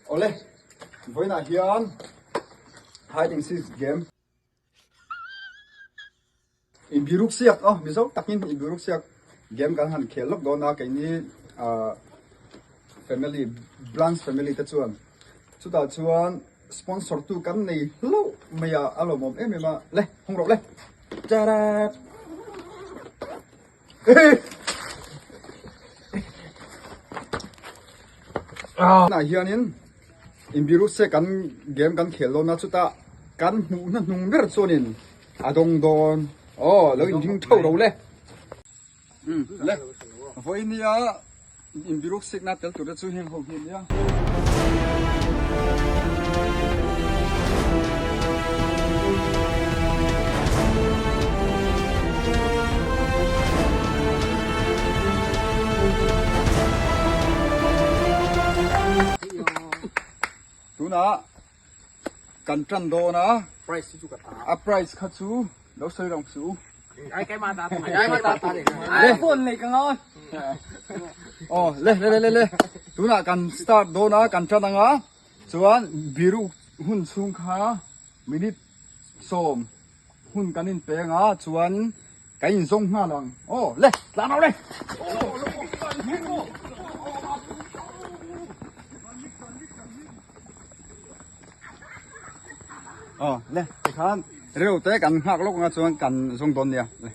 Awle, vawiinah hian hide and seek game inbiruk siak aw mizo takin inbiruk siak game kan han khel lawk dawn a keini ah family branch family te chuan chutah chuan sponsor tu kan nei hlauh mai a a lawmawm em em a le hawng rawh le tarat. Ah hianin inbiru se kan game kan khel dawn a chutah kan hmuhna hnung ber chuanin a dawng dawn aw lo inring theuh ro le le vawinia inbiruk sikna tel tur te chu heng ho hi a nia. Tunah kan tan dawn a, a prize kha chu lo sawi rang suh u. Aw le le le le tunah kan start dawn a kan tan ang a chuan biruk hun chhung kha minute sawm hun kan inpeng a chuan kan inzawng nghal ang aw le tlan au le. Aw le tikhan reu te kan nghak lawk anga chuan kan zawng dawn nia le.